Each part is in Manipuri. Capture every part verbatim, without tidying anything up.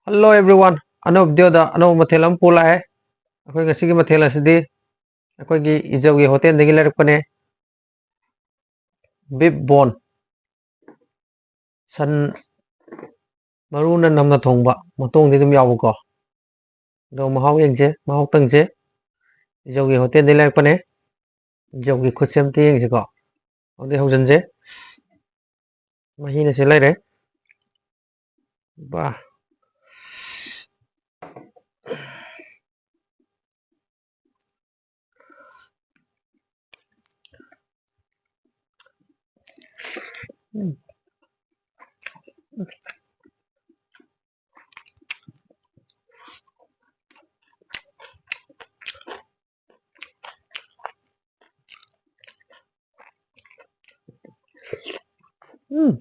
Hello everyone, ꯑꯅꯧꯕ ꯚꯤꯗꯤꯑꯣꯗ ꯑꯅꯧꯕ ꯃꯊꯦꯜ ꯑꯃ ꯄꯨ ꯂꯥꯛꯑꯦ꯫ ꯑꯩꯈꯣꯏ ꯉꯁꯤꯒꯤ ꯃꯊꯦꯜ ꯑꯁꯤꯗꯤ ꯑꯩꯈꯣꯏꯒꯤ ꯏꯖꯧꯒꯤ ꯍꯣꯇꯦꯜꯗꯒꯤ ꯂꯩꯔꯛꯄꯅꯦ꯫ Beef bone, ꯁꯟ ꯃꯔꯨꯅ ꯅꯝꯅ ꯊꯣꯡꯕ, ꯃꯇꯣꯡꯗꯤ ꯑꯗꯨꯝ ꯌꯥꯎꯕꯀꯣ꯫ ꯑꯗꯣ ꯃꯍꯥꯎ ꯌꯦꯡꯁꯦ, ꯃꯍꯥꯎ ꯇꯪꯁꯦ꯫ ꯏꯖꯧꯒꯤ ꯍꯣꯇꯦꯜꯗꯒꯤ ꯂꯩꯔꯛꯄꯅꯦ꯫ ꯏꯖꯧꯒꯤ ꯈꯨꯠꯁꯦ ꯑꯝꯇ ꯌꯦꯡꯁꯤꯀꯣ꯫ ꯑꯗꯨꯗꯤ ꯍꯧꯖꯤꯟꯁꯦ꯫ ꯃꯍꯤꯅ ꯁꯤ ꯂꯩꯔꯦ꯫ ꯕꯥ꯫ ꯎꯝ꯫ ꯎꯝ꯫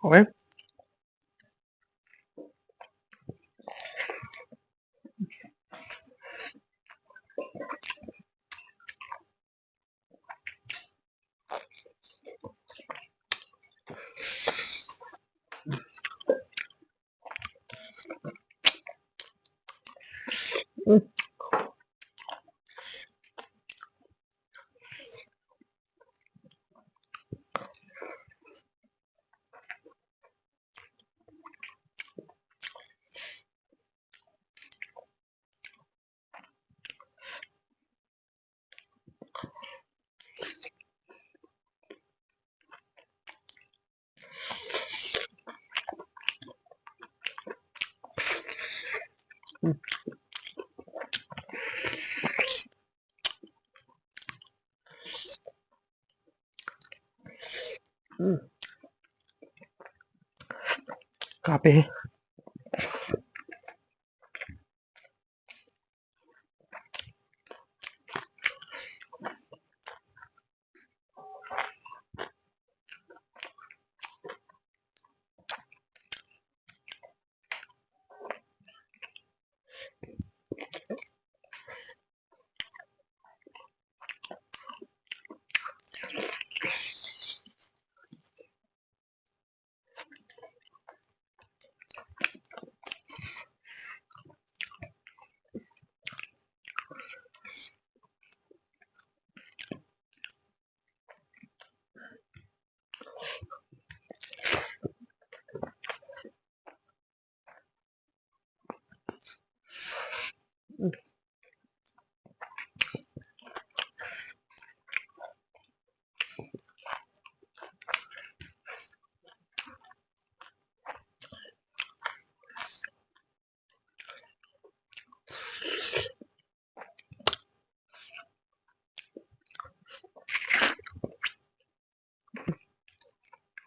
ꯍꯥꯎꯋꯦ꯫ ꯎꯝ꯫ ꯀꯥꯞꯄꯦꯍꯦ꯫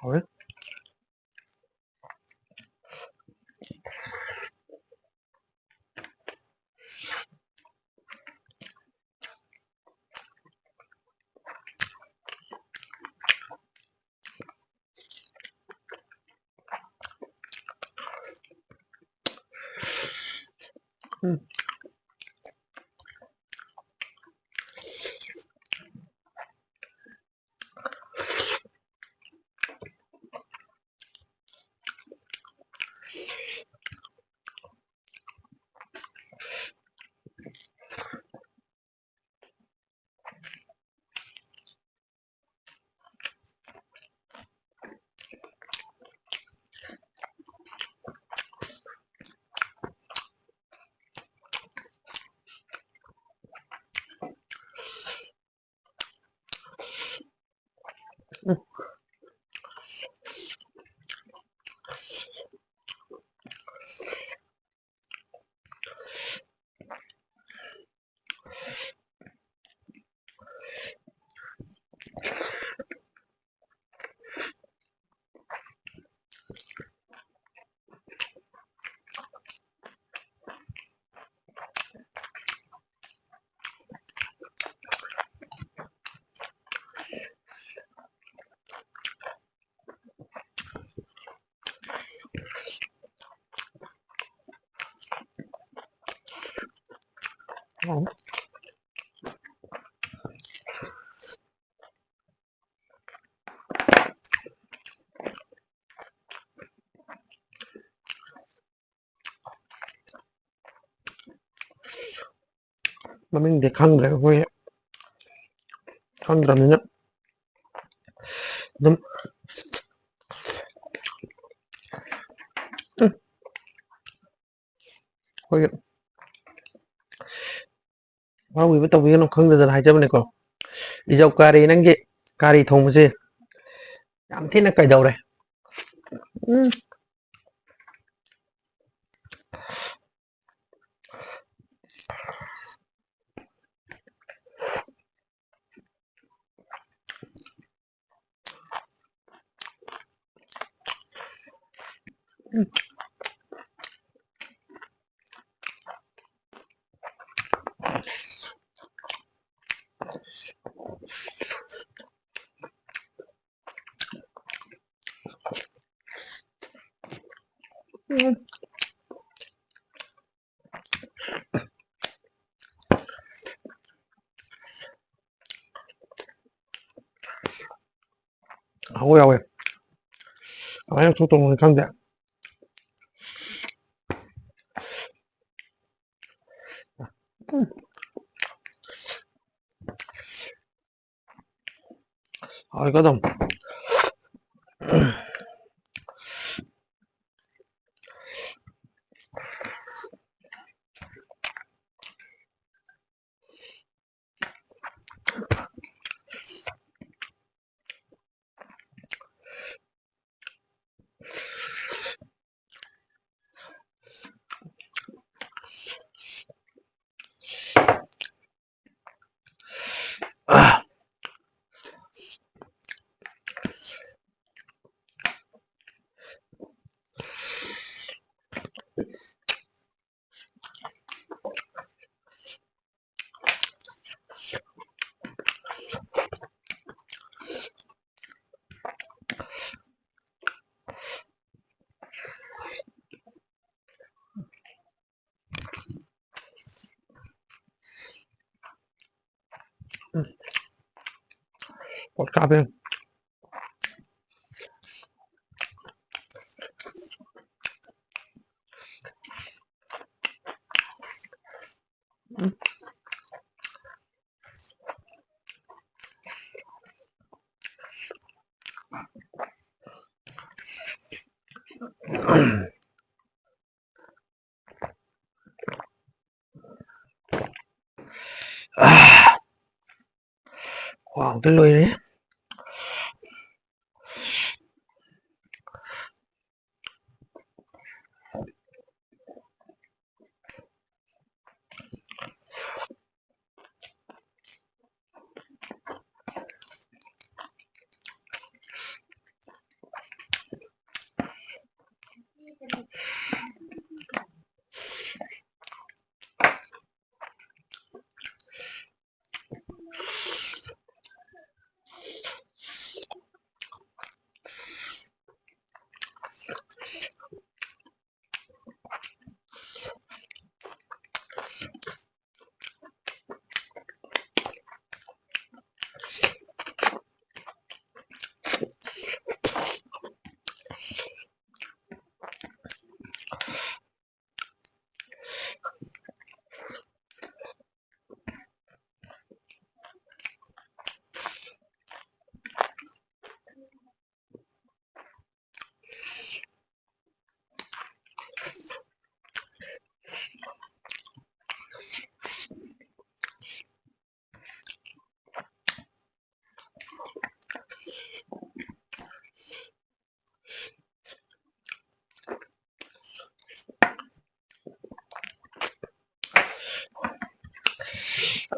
ꯍꯣꯏ꯫ ꯎꯝ꯫ ꯃꯃꯤꯡꯗꯤ ꯈꯪꯗ꯭ꯔꯦ ꯑꯩꯈꯣꯏ, ꯈꯪꯗ꯭ꯔꯕꯅꯤꯅ ꯑꯗꯨꯝ, ꯎꯝ꯫ ꯑꯩꯈꯣꯏꯒꯤ ꯋꯥꯔꯧꯕꯤꯕ ꯇꯧꯕꯤꯒꯅꯨ, ꯈꯪꯗꯗꯅ ꯍꯥꯏꯖꯕꯅꯤꯀꯣ꯫ ꯏꯖꯧ ꯀꯥꯔꯤ, ꯅꯪꯒꯤ ꯀꯥꯔꯤ ꯊꯣꯡꯕꯁꯦ ꯌꯥꯝ ꯊꯤꯅ ꯀꯩꯗꯧꯔꯦ꯫ ꯎꯝ꯫ ꯍꯥꯎꯋꯦ, ꯍꯥꯎꯋꯦ꯫ ꯀꯃꯥꯏꯅ ꯊꯣꯡ ꯊꯣꯡꯕꯅꯣ ꯈꯪꯗꯦ꯫ ꯎꯝ꯫ ꯍꯥꯎꯋꯦꯀꯣ ꯑꯗꯨꯝ꯫ ꯎꯝ꯫ ꯄꯣꯠ ꯀꯥꯞꯄꯦ꯫ ꯎꯝ꯫ ꯑꯥ! ꯈ꯭ꯋꯥꯡꯗ ꯂꯣꯏꯔꯦ꯫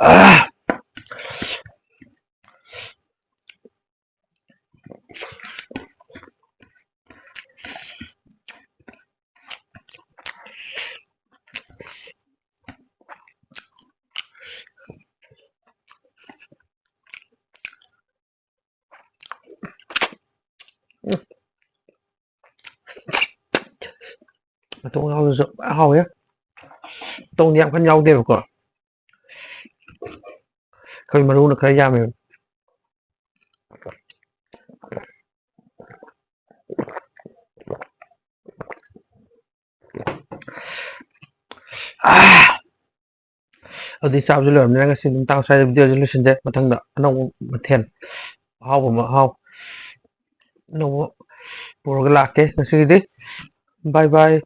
ꯑꯥ! ꯃꯇꯣꯡ ꯌꯥꯎꯕꯁꯨ ꯐꯖꯅ ꯍꯥꯎꯋꯦ꯫ ꯃꯇꯣꯡꯗꯤ ꯌꯥꯝ ꯀꯟꯅ ꯌꯥꯎꯗꯦꯕꯀꯣ꯫ ꯑꯩꯈꯣꯏ ꯃꯔꯨꯅ ꯈꯔ ꯌꯥꯝꯃꯦꯕ꯫ ꯑꯥ! ꯑꯗꯨꯗꯤ ꯆꯥꯕꯁꯨ ꯂꯣꯏꯔꯕꯅꯤꯅ ꯉꯁꯤꯗꯤ ꯃꯇꯥꯡ ꯁ꯭ꯋꯥꯏꯗ video ꯁꯦ ꯂꯣꯏꯁꯤꯟꯖꯩ꯫ ꯃꯊꯪꯗ ꯑꯅꯧꯕ ꯃꯊꯦꯜ ꯑꯍꯥꯎꯕ ꯑꯃ, ꯑꯍꯥꯎ-, ꯑꯅꯧꯕ ꯄꯨꯔꯒ ꯂꯥꯛꯀꯦ꯫ ꯉꯁꯤꯒꯤꯗꯤ bye bye꯫